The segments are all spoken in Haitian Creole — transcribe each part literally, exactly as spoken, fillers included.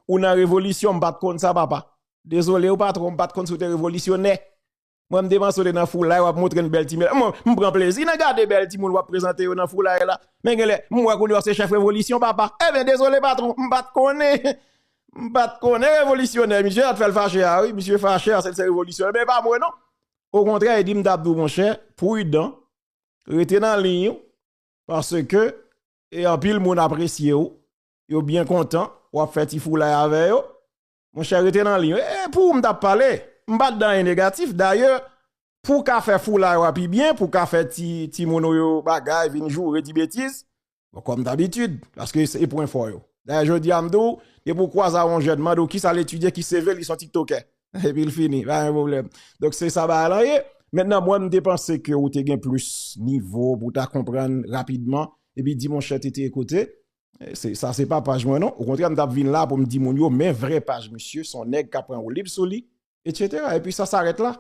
Ou nan revolisyon, m pa t konn sa, papa. Dezole, wi, patwon, m pa t konn si w te revolisyonè. Mwen, m te panse w te nan foulay, w ap montre n bèl ti medam. Mwen, m pran plezi nan gade bèl timoun w ap prezante yo nan foulay la. Men genlè, m wè kounye a w se chèf revolisyon, papa. Ebyen, dezole, patwon, m pa t konnen. M pa t konnen revolisyonè. Misye, sa t fè l fache a, wi. Misye fache a, se l se revolisyonè. Men e pa mwen, non. Okontrè, e di m t ap di w, monchè, pridan, rete nan liy ou, paske e anpil moun apresye w, yo byen kontan, w ap fè ti foulay avè yo. Monchè, rete nan liy ou. E pou ou m t ap pale, m pa t di anyen negatif. Dayè, pou w ka fè foulay ou a pi byen, pou w ka fè ti, timoun ou yo bagay, vin joure, di betiz, bon, kòm dabitid, paske se pwen fò yo. Dayè, jodi a, m di w, depi w kwaze a yon jèn, mande w kisa l etidye, ki C V l, li se yon tiktokè. Epi l fini, pa gen pwoblèm. Donk, se sa bagay lan ye. Mentnan, mwen, m te panse ke ou te gen plis nivo pou w ta konprann rapidman. Epi di, monchè, T T, ekoute, e, se, sa se pa paj mwen, non. Okontrè, m t ap vin la pou m di moun yo, men vrè paj misye, se yon nèg k ap pran woulib sou li, etsetera. Epi sa s'arrête là.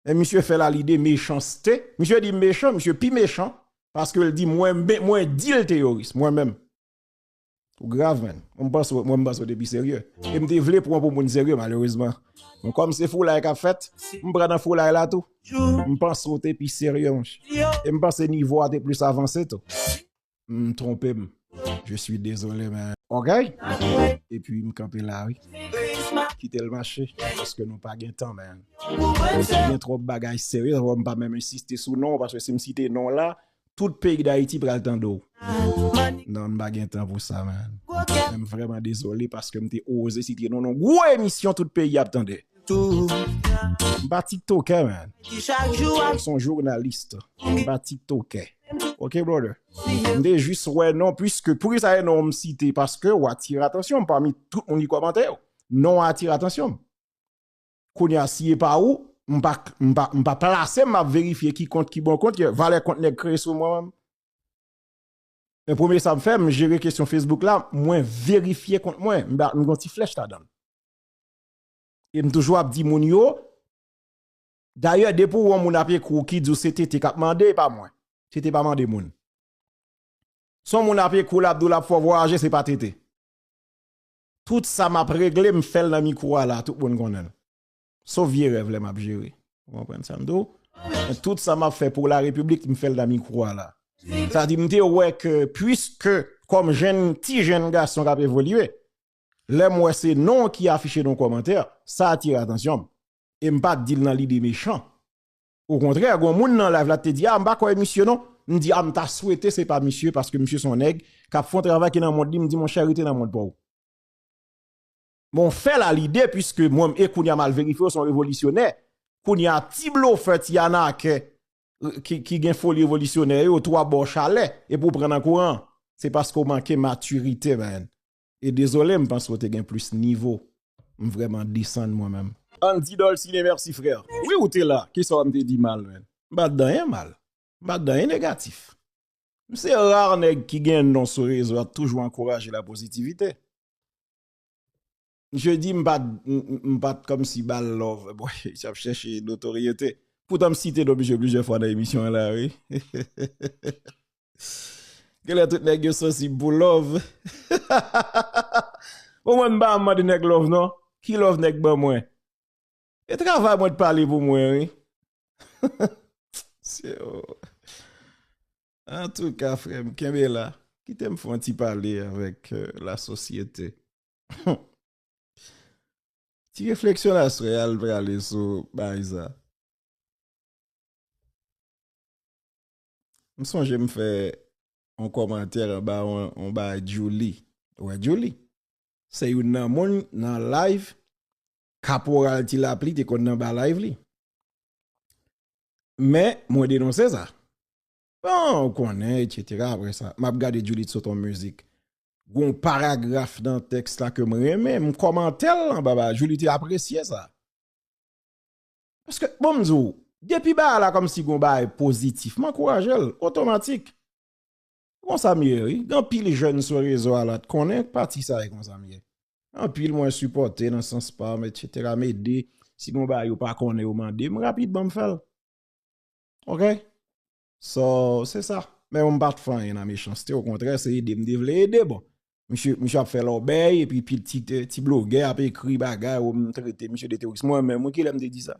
E misye fè la lide mechanste. Misye di m mechan, misye pi mechan. Paske l di mwen, mwen di l teyoris, mwen menm. Ou grav, man. Mwen, m panse, mwen, m panse w te pi serye. E m te vle pran w pou moun serye, malerezman. Men kòm se foulay k ap fèt, m pran nan foulay la tou. M panse w te pi serye, monchè. E m panse nivo a te plis avanse tou. M twonpe m. Je suis désolé, man. Ok? Epi m kanpe la, wi. Kite l mache, paske nou pa gen tan, man. Gen twòp bagay serye, m pa menm ensiste sou non, paske si m site non la, tout peyi Dayiti pral tande w. Non, m pa gen tan pou sa, man. Men m vrèman dezole paske m te oze site non, non. Gwo emisyon tout peyi ap tande. M pa tiktokè, man. M se yon jounalis. M pa tiktokè. Ok, brother? M te jis wè non, piske, poukisa e non m site? Paske w atire atansyon m pami tout moun ki kòmante yo. Non w atire atansyon m. Kounye a, si e pa ou, m pa, m pa, m pa plase m, m ap verifye ki kont ki bon kont, ki valè kont nèg kreye sou mwen menm. Men premye sa m fè, m jere kesyon Facebook la, mwen verifye kont mwen, m ba, m gen yon ti flèch ladan l. E m toujou ap di moun yo, dayè, depi w wè yon moun ap ekri w ki di w se T T k ap mande, e pa mwen. T T pa mande moun. Si yon moun ap ekri w, l ap di w l ap fè w vwayaje, se pa T T. Tout sa m ap regle, m fè l nan mikwo a la, tout moun konnen l. Sof vye rèv lè m ap jere. Ou konprann sa m di w? Men tout sa m ap fè pou la repiblik, m fè l nan mikwo a la. Sa di, m te wè ke, piske kòm jèn, ti jèn gason k ap evolye, lè m wè se non ki afiche nan yon kòmantè, sa atire atansyon m. E m pa t di l nan lide mechan. Okontrè, gen yon moun nan live la te di, a, m pa kwè misye non. M di, a, m ta swete se pa misye, paske misye se yon nèg k ap fè yon travay ki nan mond li. M di, monchè, rete nan mond pa w. Bon, fè la lide, piske mwen, e kounye a m al verifye, w se yon revolisyonè. Kounye a, ti blofè, ti anakè, ki, ki gen foli revolisyonè yo, tou ap ba w chalè, epi w pran nan kouran. Se paske w manke matirite, man. E dezole, m panse w te gen plis nivo. M vrèman desann mwen menm. Andy Dolcine, mèsi, frè. Wi, ou te la. Kisa w m te di mal, man? M pa t di anyen mal. M pa t di anyen negatif. M se ra nèg ki gen non sou rezo a, toujou ankouraje la pozitivite. Misye di m pa t, m, m, m pa t kòmsi ba l love. Bon, misye ap chèche notoryete. Poutan m site non misye plizyè fwa nan emisyon an la, wi. Genlè tout nèg yo sansib pou love. Bon, mwen m pa mande nèg love, non. Ki love nèg ban mwen? E travay mwen t pale pou mwen, wi. Se, oh. Antouka, frè m, kenbe la. Kite m fè yon ti pale avèk, euh, lasosyete. Ti refleksyon laswè a, al prale sou bagay sa. M sonje m fè yon kòmantè anba yon, yon bagay Djouly. Ou wè Djouly? Se youn nan moun nan live, Kaporal Ti Lapli te konn anba live li. Men, mwen denonse sa. Bon, ou konnen, etsetera. Apre sa, m ap gade Djouly t sot yon mizik. Gon paragraf nan tèks la ke m renmen, m kòmante l anba bagay. Djouly te apresye sa. Paske, bon, m di w, depi bagay la kòmsi gon bagay pozitif, m ankouraje l, otomatik. Konsa m ye, wi. Gen anpil jèn sou rezo a la t konnen pati sa e konsa m ye. Anpil mwen sipòte nan sans pa m, etsetera, m ede. Si gon bagay yo pa konnen, yo mande m, rapidman m fè l. Ok? So, se sa. Men mwen m pa t fè anyen nan mechanste, okontrè, se ede m te vle ede, bon. Misye, misye ap fè lòbèy, epi pi ti, ti blogè ap ekri bagay, ou m trete misye de teworis. Mwen menm, wi, kilè m te di sa?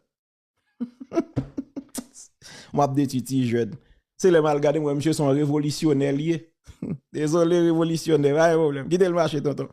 M ap detwi ti jèn. Se lè m al gade, m wè misye se yon revolisyonè li ye. Dezole, revolisyonè, pa gen pwoblèm. Kite l mache, tonton.